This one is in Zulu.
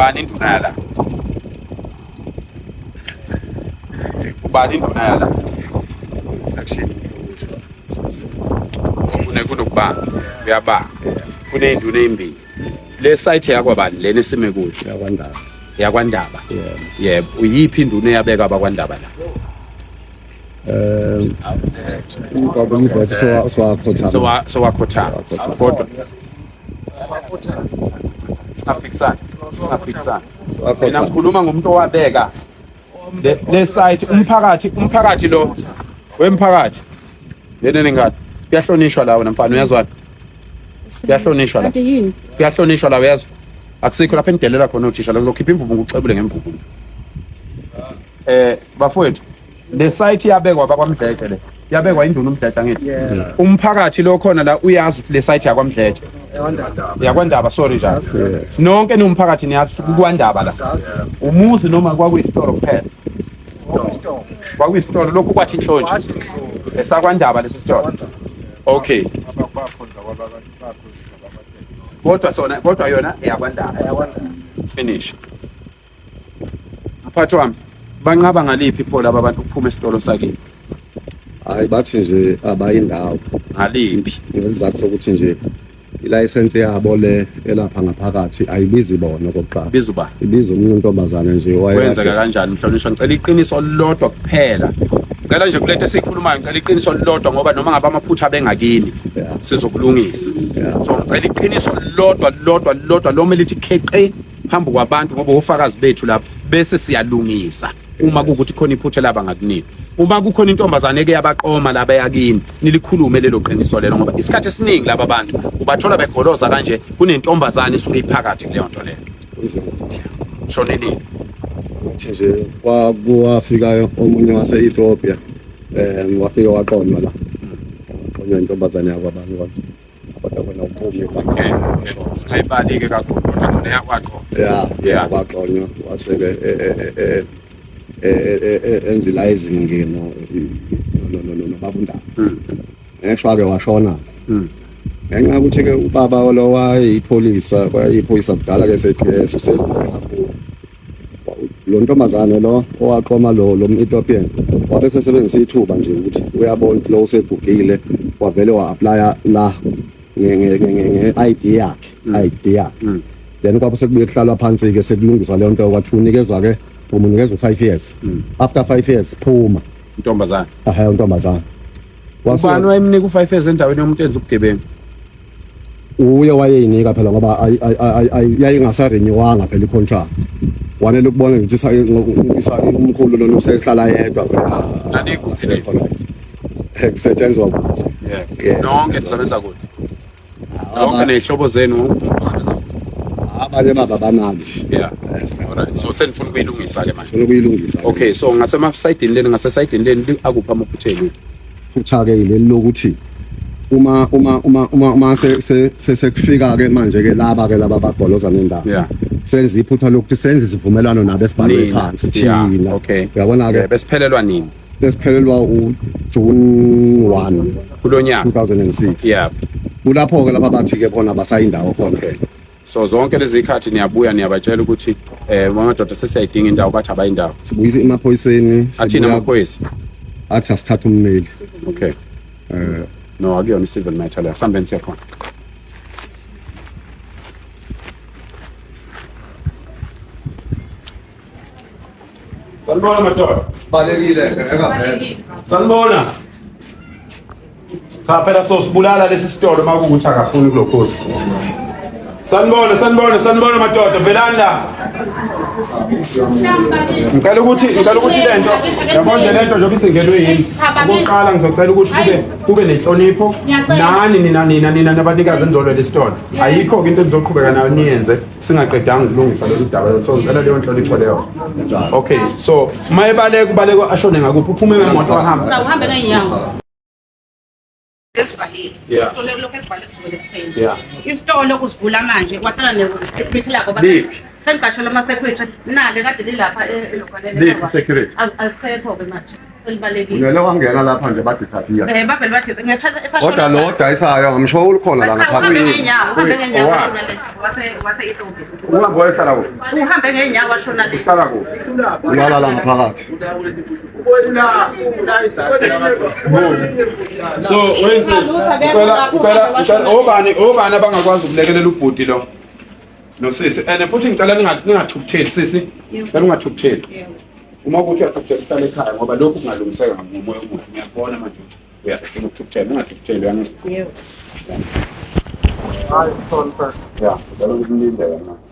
Ubani induna yala? Ubani induna yala? Kune kunokubanga. Uyabanga. Kuney'nduna ey'mbili. Le site yakwabani lena esime kuyo? YakwaNdaba. YakwaNdaba. Yebo. Yebo. Uyiphi induna eyabeka abakwaNdaba la? Ubaba uMdletshe sowakhothama. Sowakhothama. Sowakhothama. Kodwa singaphikisani. Singaphikisani. Mina ngikhuluma ngomuntu owabeka le site umphakathi lo wemphakathi. Lena nengane. Kuyahlonishwa la wena mfana uyazwana. Kuyahlonishwa la. Kuyahlonishwa la uyazwa. Akusikho lapha enidelela khona othisha la ngizokhipha imvubu ngikuxebule ngemvubu. Bafowethu le site yabekwa bakwaMdletshe le. Yabekwa induna uMdletshe angithi. Umphakathi lo khona la uyazi ukuthi le site yakwaMdletshe. YakwaNdaba sorry njalo. Nonke niwumphakathi niyazi ukuthi kukwaNdaba la. Umuzi noma kwakuyisitolo kuphela. Kwakuyisitolo lokhu kwathi inhlonje. EsakwaNdaba lesi sitolo. Okay. Kodwa sona kodwa yona eyakwaNdaba. Finish. Mphathi wami banqaba ngaliphi pho laba bantu ukuphuma esitolo sakini? Hayi bathi nje abayindawo. Ngaliphi? Ngesizathu sokuthi nje ilayisensi yabo le elapha ngaphakathi ayibizi bona okokuqala. Biza ubani? Ibiza omunye untombazane nje waye. Kwenzeka kanjani mhlonishwa? Ngicela iqiniso lodwa kuphela. Ngicela nje kulento esiyikhulumayo ngicela iqiniso lodwa ngoba noma ngabe amaphutha abengakini sizokulungisa. So ngicela iqiniso lodwa lodwa lodwa loma elithi kheqe phambi kwabantu ngoba ofakazi bethu lapha bese siyalungisa uma kuwukuthi khona iphutha laba ngakunini. Uma kukhona intombazane eke yabaqoma laba yakini nilikhulume lelo qiniso lelo ngoba isikhathi esiningi laba bantu ubathola begoloza kanje kunentombazane isuke iphakathi kuleyo nto leyo. Shonelile. Uthi nje kwafika omunye wase-Ethiopia wafika waqonywa la. Waqonywa intombazane yakwabantu kodwa. Kodwa kona uphumi Singayibali-ke kakhulu kodwa khona yakwaqonywa. Ya, ya waqonywa wase-ke enza ilayizini-ke nobaba uNdaba. Ngeshwa-ke washona. Ngenxa yokuthi-ke ubaba lo wayeyipholisa, wayeyiphoyisa kudala-ke SAPS usekhule kakhulu. Lo ntombazane lo owaqoma lo lo Ethiopian wabe sesebenzisa ithuba nje ukuthi uyabona ukuthi lo usegugile wavele wa-applya la nge-ID yakhe ID yakhe. Then kwabe sekubuye kuhlalwa phansi-ke sekulungiswa leyo nto kwathi unikezwa-ke phuma unikezwa u-5 years. After 5 years phuma. Intombazane. Ahhe untombazane. Ubani wayemnika u-5 years endaweni yomuntu enza ubugebengu? Uye wayeyinika phela ngoba yayingasarenewanga phela i-contract. Wanele ukubona nje ukuthi umkhulu lona usehlala yedwa phela. Nanikuphi? Kusetshenzwa kuhle. Yeah. Nonke nisebenza kuhle. Nonke ney'hlobo zenu usebenza kuhle. Abanye baba banalo. Yeah. Alright. So senifuna ukuyilungisa ke manje. Sifuna ukuyilungisa. Okay, so ngasemasayidini leni ngasesayidini leni akuphi amaphutha enu? Phutha ke leli lokuthi uma uma uma uma uma sekufika ke manje ke laba ke laba bagoloza nendawo. Senza iphutha lokuthi senze isivumelwano nabo esibhalwe phansi thina. Okay. Uyabona ke besiphelelwa nini? Besiphelelwa uJune 1 kulonyaka 2006. Yeah. Kulapho ke laba bathi ke bona basayindawo khona. Okay. So zonke lezi zikhathi niyabuya niyabatshela ukuthi madoda sesiyayidinga indawo bathi abayindawo. Sibuyise emaphoyiseni. Athini amaphoyisa? Athi asithathe ummeli. Okay. No akuyona civil matter leyo. Sambeni siya khona. Sanibona madoda. Balekile engavele. Sanibona. Cha phela sosibulala lesi sitolo makuwukuthi akafuni kulokhosi. Sanibona, sanibona, sanibona madoda, velani la. Ngicela ukuthi lento yabona nje lento njengoba isingenwe yini. Okokuqala ngizocela ukuthi kube nenhlonipho nani nina nina nina nabanikazi enizolwela isitolo. Ayikho ke into enizoqhubeka nayo niyenze singaqedanga ukulungisa lolu daba. So ngicela leyo nhlonipho leyo. Okay, so mayebaleka ubaleka ashone ngakuphi uphume ngemoto ahamba. Cha uhambe ngeenyawo. Esivalile. Yeah. Isitolo lokho esivale kusukela ekuseni. Yeah. Isitolo usivula manje wasala ne-security lakho Liphi? Sengiqashelwa ama-security nale kade lilapha elokwanele. Liphi security? Alisekho ke manje. Selibalekile. Unele wangena lapha nje badisappear. Eh bavele badisa ngethatha esashona. Kodwa lo odayisayo ngisho ukhona la Uhambe ngaphambili. ngeenyawo, uhambe ngeenyawo Owa. washona le. Wase wase Ethiopia. Uhambe wayehlala kuphi? Uhambe ngeenyawo washona le. Uhlala kuphi? Ulala la ngaphakathi. So wenze ucela ucela ucela obani obani abangakwazi ukulekelela ubhuti lo nosisi and futhi ngicela ningathukutheli sisi, ngicela ungathukutheli. Uma ukuthi uyathukuthela uhlale ekhaya ngoba lokhu kungalungiseka ngomoya omuhle. Ngiyakubona manje ukuthi uyafuna ukuthukuthela, ungathukutheli uyangizwa? Yebo. Yeah, ngicela ukulinde wena.